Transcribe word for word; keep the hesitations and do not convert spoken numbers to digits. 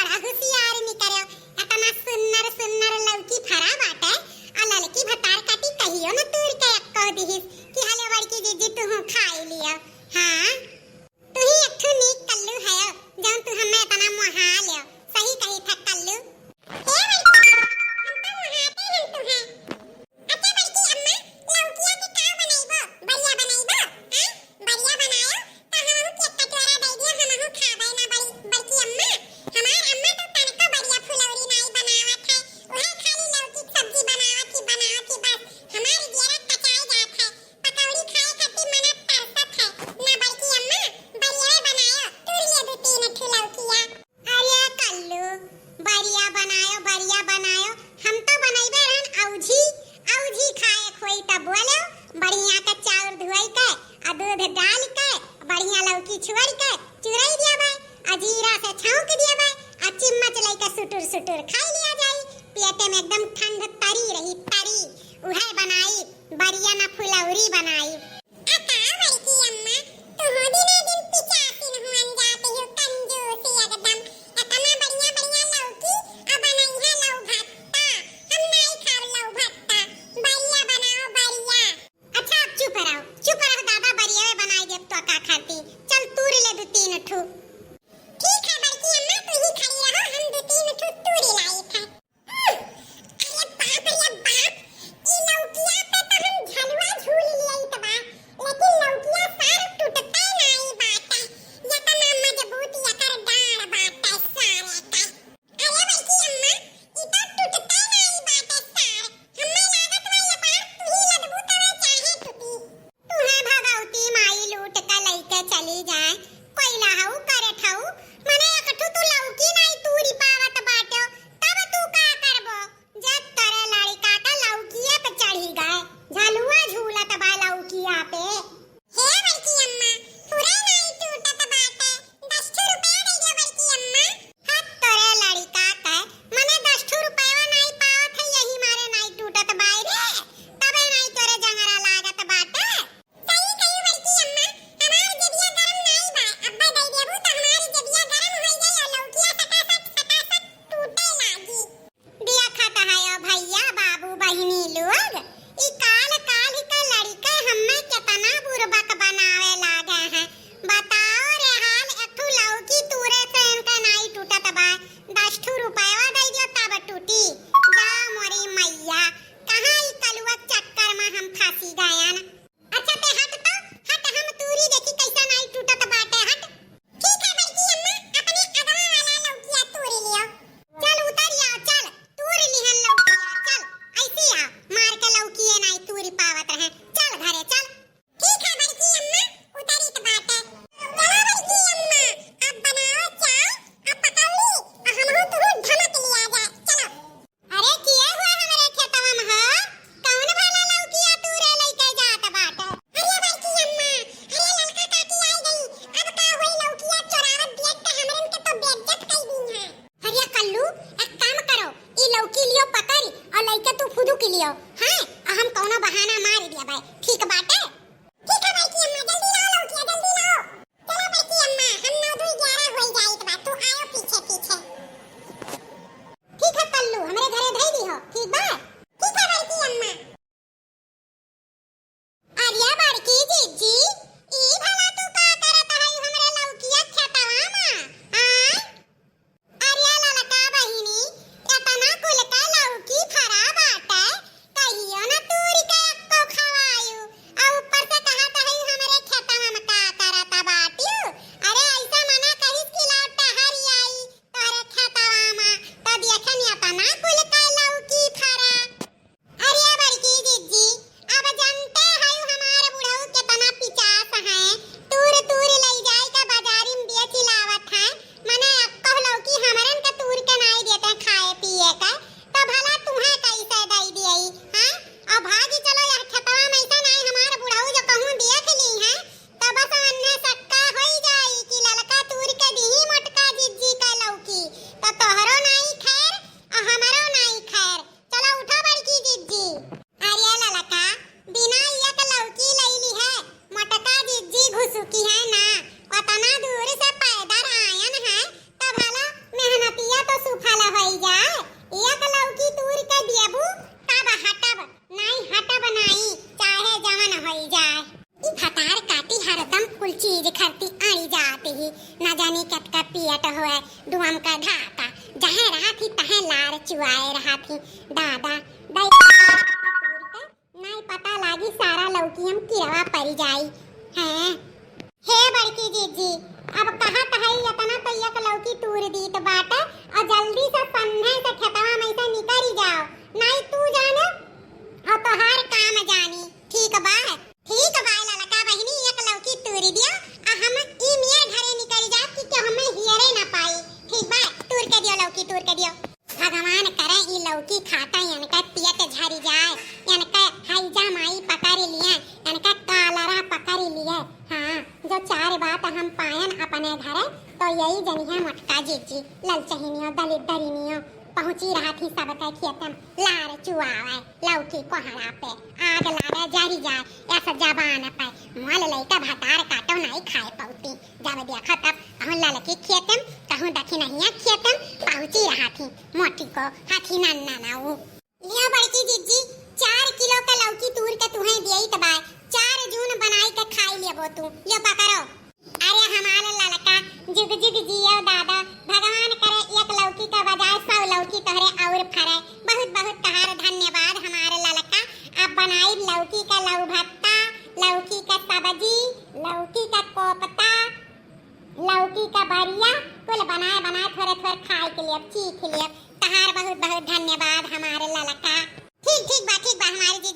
बड़ा हुसियार निकर्यो, एतना सुन्नर सुन्नर लौकी फरा बाटे, आ ललकी भतार काटी कहियो न तूर के एक्को दिहिस कि हले बड़की जिज्जी तुहूँ खाई लियो। हाँ, तुही एक ठो नीक कल्लू हयो, जौन तू हम्मे एतना मोहा लियो। सही कही था कल्लू। ए बड़की, हम तो मोहाते हैं तुहे। अच्छा बड़की अम्मा, लौकिया के का बनइबो? बरिया बनइबो? हाँ? बरिया बनायो, त हमहू के एक कटोरा दे दियो, हमहू खाबे ना बड़ी, बड़की अम्मा। हमार अम्मा तो तनको बरिया फुलौरी नाई बनावत है, उहे खाली लौकी के सब्जी बनावत ही, बनावत ही बस। हमार जियरा कचाई जात है, पकौड़ी खाए खातिर मना तरसत है। ना बड़की अम्मा, बरिया बनायो, तूर ले दू तीन ठू लौकिया। अरे कल्लू, बरिया बनायो, बरिया बनायो। हम तो बनइबे रहन औझी, औझी खाए खोई तब बोले, बढ़िया के चाउर धुआई के, आ दूध डाल के, बढ़िया लौकी छुअर के, चुरई दिया बे, आ जीरा से छौंक दिया बे, आ चिम्मच लइके सुटुर सुटुर खाई लिया जाई। पेटे में एकदम ठंड तरी रही, तरी। उहे बनाई, बरिया ना फुलौरी बनाई। आ का बड़की अम्मा, तुहू दिने दिन पिचासिन हुअन जात हो, कंजूस एकदम। एतना बढ़िया बढ़िया लौकी, आ बनइहे लौ भत्ता। हम नाई खाब लौ भत्ता। बरिया बनाओ, बरिया। अच्छा, अब चुप रहो, चुप रहो दादा, बरिया बनाई देब तो का खाती। चल तूर ले दू तीन ठू। ठीक है बड़की अम्मा, तू ही खड़ी रहो, हम दू तीन ठू तूर लाई था। अरे बाप रे बाप, ई लौकिया पे तो हम झलुआ झूल लियत बा, लेकिन लौकिया सार टूटते नाई बाटे, एतना मजबूत एकर डांड बाटे सारे का। अरे बड़की अम्मा, ई तो टूटते नाई बाटे सार, हम्मे लागत बा ये बार तू ही लदबू तबे चाहे टूटी। तुहे भगवती माई लूट के लइके चली जाए। कोइला हऊ, करठ हऊ, मने एक ठू तू लौकी नाई तूरी पावत बाट्यो, तब तू का करबो? जब तोरे लड़िका का लौकिया पे चढ़ी गए, झलुआ झूलत बा लौकिया पे। हे बड़की अम्मा, फुरे नाई टूटत बाटे, दस ठू रुपया दे दियो बड़की अम्मा। हद तोरे लड़िका के, मने दस ठू रुपया नाई पावत है, यही मारे नाई टूटत बाय रे, तबे नाई तोरे जंगरा लागत बाटे। सही कही बड़की अम्मा, हमार जेबिया गरम नाई बा, अब्बे दे देबू त हमार जेबिया ना जानी कतका पियत होए, दुआम का ढाका, जहाँ रहत ही तहें लार चुआए रहत ही। दादा, दाई, नाई पता लागी सारा लौकी हम किरवा परि जाई। हैं? हे बड़की जीजी, अब कहत हई एतना तो एक लौकी तूर दीत बाटे, और जल्दी से सन्ने से खेतवा में से निकरि जाओ, नाई तू जाने और तोहार काम जानी। ठीक बा, ठीक बा ललका बहिनी, एक लौकी तूर दियो, आ हम ई मेर घरे निकरि जाब कि केहू हमें हियरे ना पाई। ठीक बा, तूर के दियो लौकी, तूर के दियो। भगवान करे ई लौकी खाता इनका पियत झरि जाए, इनका हैजा माई पकड़ि लिए, इनका कालरा पकड़ि लिए। हाँ, जो चार बात हम पायन अपने घरे, तो यही जनिहे मोटका जीजी, ललचहिनियो, दलिद्दरिनियो, पहुँची रहत ही सबके खेतम, लार चुआवे, लौकी कोहड़ा पे, आग लागे जरि जाए, ऐसा जबान पे, मोल लइका भतार काटो नाई खाए पौती। जब देखो तब कहूँ ललकी खेतम, कहूँ दखिनहिया खेतम, पहुँची रहत ही मोटी को हाथी नन्ना ना ऊ। लियो बड़की जिज्जी, चार किलो का लौकी तूर के तुहें दियई त बाय, चार जून बनाई के खाई लेबो तू। लियो पकड़ो। अरे हमार ललका, जुग जुग जियो दादा, भगवान करे एक लौकी का बजाय सौ लौकी तोहरे और फरे। बहुत बहुत तहार धन्यवाद हमार ललका। अब बनाई लौकी का लऊ भत्ता, लौकी का सब्जी, लौकी का कोफ्ता, लौकी का बरिया, कुल बनाए बनाए थोरे थोरे खाए के लिए, चीख लिए। तहार बहुत बहुत धन्यवाद हमार ललका। ठीक, ठीक बा, ठीक बा हमार जी।